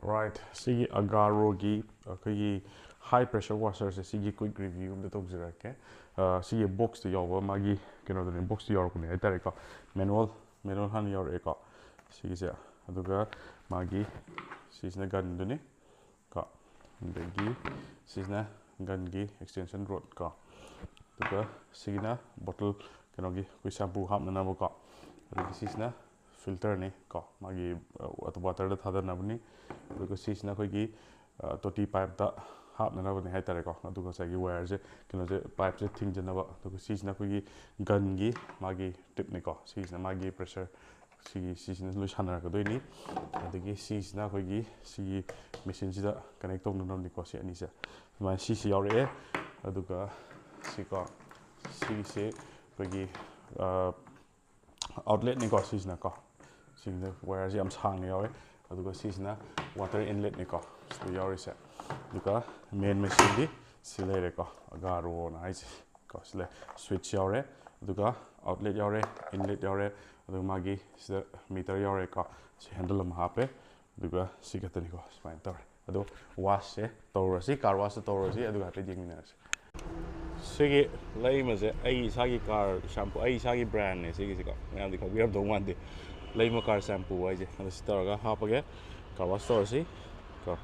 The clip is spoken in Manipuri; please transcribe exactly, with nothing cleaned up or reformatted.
Right, ꯁꯤꯒꯤ ꯑꯒꯥꯔꯣꯒꯤ ꯑꯩꯈꯣꯏꯒꯤ high pressure washerꯁꯦ, ꯁꯤꯒꯤ quick review ꯑꯝꯇ ꯇꯧꯖꯔꯛꯀꯦ꯫ ꯑ, ꯁꯤꯒꯤ boxꯇ ꯌꯥꯎꯕ ꯃꯥꯒꯤ ꯀꯩꯅꯣꯗꯨꯅꯤ, boxꯇ ꯌꯥꯎꯔꯛꯄꯅꯦ ꯍꯥꯏꯇꯥꯔꯦꯀꯣ꯫ Manual, manual ꯍꯥꯟꯅ ꯌꯥꯎꯔꯛꯑꯦꯀꯣ ꯁꯤꯒꯤꯁꯦ꯫ ꯑꯗꯨꯒ ꯃꯥꯒꯤ ꯁꯤꯁꯤꯅ gunꯗꯨꯅꯤ ꯀꯣ꯫ ꯑꯗꯒꯤ ꯁꯤꯁꯤꯅ gunꯒꯤ extension rod ꯀꯣ꯫ ꯑꯗꯨꯒ ꯁꯤꯒꯤꯅ bottle, ꯀꯩꯅꯣꯒꯤ ꯑꯩꯈꯣꯏ shampoo ꯍꯥꯞꯅꯅꯕꯀꯣ꯫ ꯑꯗꯒꯤ ꯁꯤꯁꯤꯅ filterꯅꯤ ꯀꯣ, ꯃꯥꯒꯤ, ꯑ, waterꯗ ꯊꯥꯗꯅꯕꯅꯤ꯫ ꯑꯗꯨꯒ ꯁꯤꯁꯤꯅ ꯑꯩꯈꯣꯏꯒꯤ, ꯑ, ꯇꯣꯇꯤ pipeꯇ ꯍꯥꯞꯅꯅꯕꯅꯤ ꯍꯥꯏꯇꯥꯔꯦꯀꯣ꯫ ꯑꯗꯨꯒ ꯉꯁꯥꯏꯒꯤ wireꯁꯦ, ꯀꯩꯅꯣꯁꯦ, pipeꯁꯦ ꯊꯤꯡꯖꯅꯕ꯫ ꯑꯗꯨꯒ ꯁꯤꯁꯤꯅ ꯑꯩꯈꯣꯏꯒꯤ gunꯒꯤ ꯃꯥꯒꯤ tipꯅꯤꯀꯣ꯫ ꯁꯤꯁꯤꯅ ꯃꯥꯒꯤ pressure, ꯁꯤꯒꯤ, ꯁꯤꯁꯤꯅ ꯂꯣꯏ ꯁꯥꯟꯅꯔꯛꯀꯗꯣꯏꯅꯤ꯫ ꯑꯗꯒꯤ ꯁꯤꯁꯤꯅ ꯑꯩꯈꯣꯏꯒꯤ ꯁꯤꯒꯤ machineꯁꯤꯗ connect ꯇꯧꯅꯅꯕꯅꯤꯀꯣ, ꯁꯤ ꯑꯅꯤꯁꯦ꯫ ꯁꯨꯃꯥꯏꯅ ꯁꯤꯁꯤ ꯌꯥꯎꯔꯛꯑꯦ꯫ ꯑꯗꯨꯒ ꯁꯤꯀꯣ, ꯁꯤꯒꯤꯁꯦ ꯑꯩꯈꯣꯏꯒꯤ, ꯑ, outletꯅꯤꯀꯣ, ꯁꯤꯁꯤꯅꯀꯣ꯫ ꯁꯤꯁꯤꯅ wireꯁꯦ ꯌꯥꯝ ꯁꯥꯡꯅ ꯌꯥꯎꯋꯦ꯫ ꯑꯗꯨꯒ ꯁꯤꯁꯤꯅ water inletꯅꯤꯀꯣ, ꯁꯤꯗ ꯌꯥꯎꯔꯤꯁꯦ꯫ ꯑꯗꯨꯒ main machineꯗꯤ ꯁꯤ ꯂꯩꯔꯦꯀꯣ, ꯑꯒꯥꯔꯣꯅ ꯍꯥꯏꯁꯦ ꯀꯣ꯫ ꯁꯤ ꯂꯩ, switch ꯌꯥꯎꯔꯦ, ꯑꯗꯨꯒ outlet ꯌꯥꯎꯔꯦ, inlet ꯌꯥꯎꯔꯦ, ꯑꯗꯨꯒ ꯃꯥꯒꯤ ꯁꯤꯗ meter ꯌꯥꯎꯔꯦꯀꯣ꯫ ꯁꯤ handle ꯑꯃ ꯍꯥꯞꯄꯦ, ꯑꯗꯨꯒ ꯁꯤ ꯈꯛꯇꯅꯤꯀꯣ꯫ ꯁꯨꯃꯥꯏꯅ ꯇꯧꯔꯦ꯫ ꯑꯗꯣ washꯁꯦ ꯇꯧꯔꯁꯤ, car washꯇ ꯇꯧꯔꯁꯤ, ꯑꯗꯨꯒ ꯍꯥꯏꯐꯦꯠ ꯌꯦꯡꯃꯤꯟꯅꯔꯁꯤ꯫ ꯁꯤꯒꯤ ꯂꯩꯃꯁꯦ ꯑꯩ ꯏꯁꯥꯒꯤ car shampoo, ꯑꯩ ꯏꯁꯥꯒꯤ brandꯅꯦ ꯁꯤꯒꯤꯁꯦꯀꯣ, ꯃꯌꯥꯝꯗꯤ ꯈꯪꯕꯤꯔꯝꯗꯧ ꯃꯥꯟꯗꯦ꯫ ꯂꯩꯃ car shampoo ꯍꯥꯏꯁꯦ, ꯑꯗꯣ ꯁꯤ ꯇꯧꯔꯒ ꯍꯥꯞꯄꯒꯦ, car wash ꯇꯧꯔꯁꯤ ꯀꯣ꯫